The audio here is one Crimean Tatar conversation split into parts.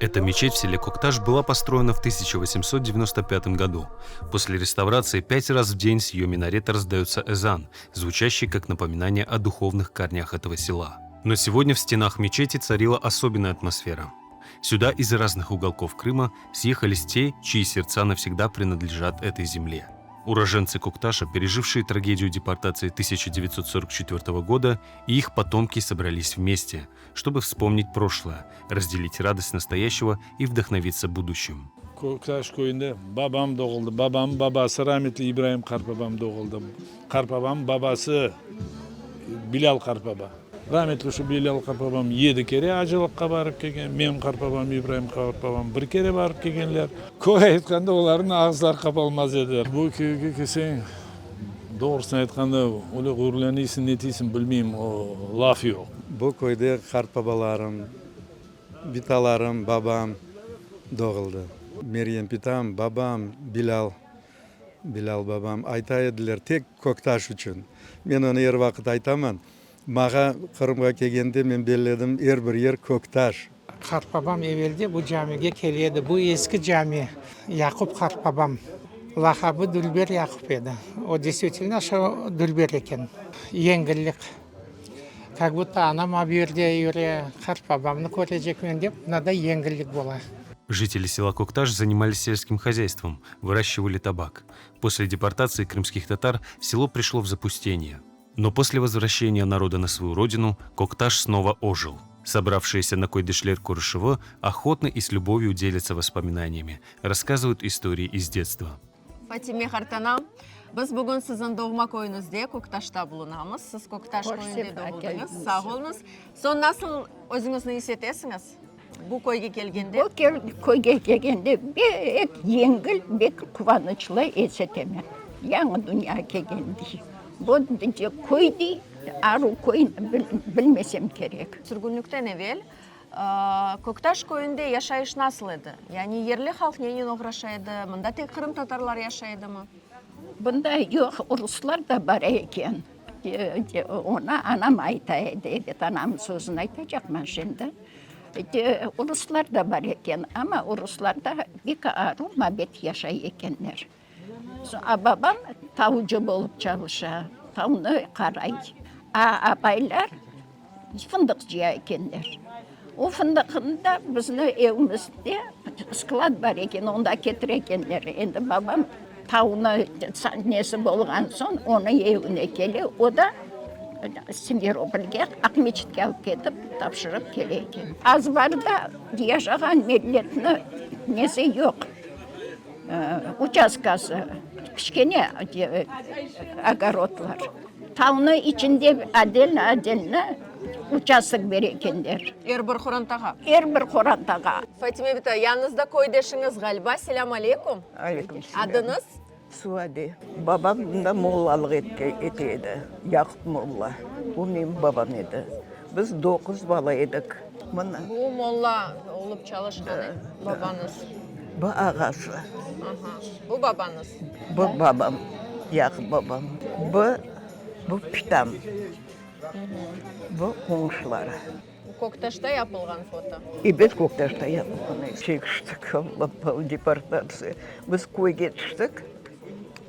Эта мечеть в селе Кокташ была построена в 1895 году. После реставрации пять раз в день с ее минарета раздается эзан, звучащий как напоминание о духовных корнях этого села. Но сегодня в стенах мечети царила особенная атмосфера. Сюда из разных уголков Крыма съехались те, чьи сердца навсегда принадлежат этой земле. Уроженцы Кокташа, пережившие трагедию депортации 1944 года, и их потомки собрались вместе, чтобы вспомнить прошлое, разделить радость настоящего и вдохновиться будущим. Köktaş köyünde babam doğuldı. Babamnıñ babası rametli İbraim qartbabam doğuldı. Qartbabamnıñ babası Bilâl qartbaba. Rametli şu Bilâl qartbabam yedi kere acılıqqa barıp kelgen. Menim qartbabam İbraim qartbabam bir kere barıp kelgenler. Köy aytqanda olarnıñ ağızları qapalmaz edi. Bu köyge kelseñ, doğrusını aytqanda, öyle ğururlanıysıñ, ne deysiñ, bilmeyim, o laf yoq. Bu köyde qartbabalarım, bitalarım, babam doğuldı. Meryem bitam, babam, Bilâl, Bilâl babam ayta ediler, tek Köktaş içün. Men onı er vaqıt aytaman. Mağa Qırımğa kelgende men belledim, er bir yer Köktaş. Qartbabam evelde bu camige kele edi. Bu eski cami. Yaqup qartbabam. Lağabı Dülber Yaqup edi. O, destvitelno, şo dülber eken. Yengillik. Kak budto anam a bu yerde yüre, qartbabamnı körecekmen dep, mınaday yengillik bola. Жители села Кокташ занимались сельским хозяйством, выращивали табак. После депортации крымских татар село пришло в запустение. Но после возвращения народа на свою родину Кокташ снова ожил. Собравшиеся на Койдышлер Курышево охотно и с любовью делятся воспоминаниями, рассказывают истории из детства. Fatime qartana, biz bugün siziñ doğma köyüñizde, Köktaşta bulunamız. Siz Köktaş köyünde doğuldıñız. Sağ oluñız. Soñ nasıl özüñizni is etesiñiz bu köyge kelgende? Bu köyge kelgende bek yengil, bek quvanıçlı is etemen. Yañı dünya kelgendey. Bu köy dey, aru köyni bilmesem kerek. Sürgünlikten evel Köktaş köyünde yaşayış nasıl edi? Yani yerli halq nenen oğraşa edi? Mında tek qırımtatarlar yaşay edimi? Bunda yoq, ruslar da bar eken. Onı anam ayta edi, ebet, anamnıñ sözüni aytacaqman şimdi. Ruslar da bar eken, amma ruslarda pek aru mabet yaşay ekenler. A babam tavucı bolıp çalışa, tavnı qaray. A apaylar fındıq cıya ekenler. O fındıqnı da bizni evimizde sklad bar eken, onda ketire ekenler. Endi babam tavnı nesi bolğan soñ, onı evine kele, o da Simferopolge, Aqmeçitke alıp ketip, tapşırıp kele eken. Azbarda yaşağan milletni nesi yoq. Uçastkası kiçkene ogorodlar. Taunıñ içinde otdelno-otdelno uçastok bere ekenler. Er bir qorantağa? Er bir qorantağa. Fatime bita, yanıñızda köydeşiñiz ğaliba. Selâm aleyküm. Aleyküm selâm. Adıñız? Suade. Babam mında mollalıq ete edi, Yaqup molla. O menim babam edi. Biz doquz bala edik. Mına. Bu molla olıp çalışqan, e, babañız? Bu ağası. Aha. Bu babañız? Bu babam, Yaqup babam. Bu, bu pitam. Bu qoñşuları. Bu Köktaşta yapılğan foto? Ebet, Köktaşta yapılğan. Çekiştik, Allah, deportatsiya. Biz köyge tüştik,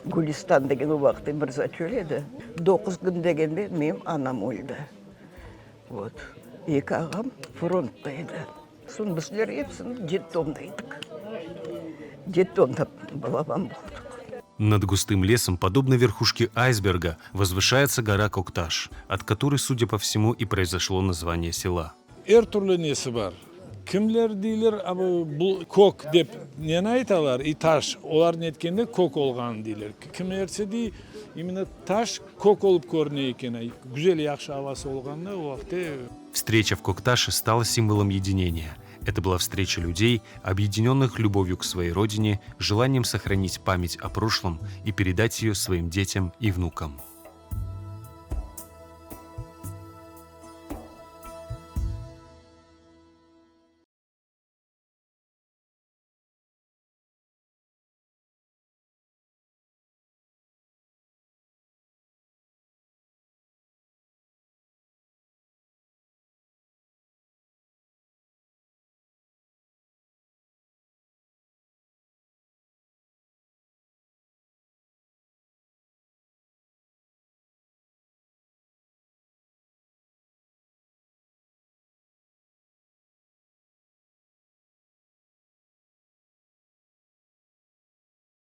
Gülistan degen o vaqıt Mirzaçöl edi. Doquz kün degende menim anam öldi. Vot, eki ağam frontta edi. Soñ bizler episini detdomda edik. Detdomda balaban boldıq. Над густым лесом, подобно верхушке айсберга, возвышается гора Кокташ, от которой, судя по всему, и произошло название села. Er türlü nesi bar. Kimler deyler, bu kök dep neni aytalar, i taş, olar netkende kök olğanın deyler. Kimlerse dey, imенно taş kök olıp körüne eken, güzel yahşı avası olğanda o vaqıtte. Встреча в Кокташе стала символом единения. Это была встреча людей, объединенных любовью к своей родине, желанием сохранить память о прошлом и передать ее своим детям и внукам.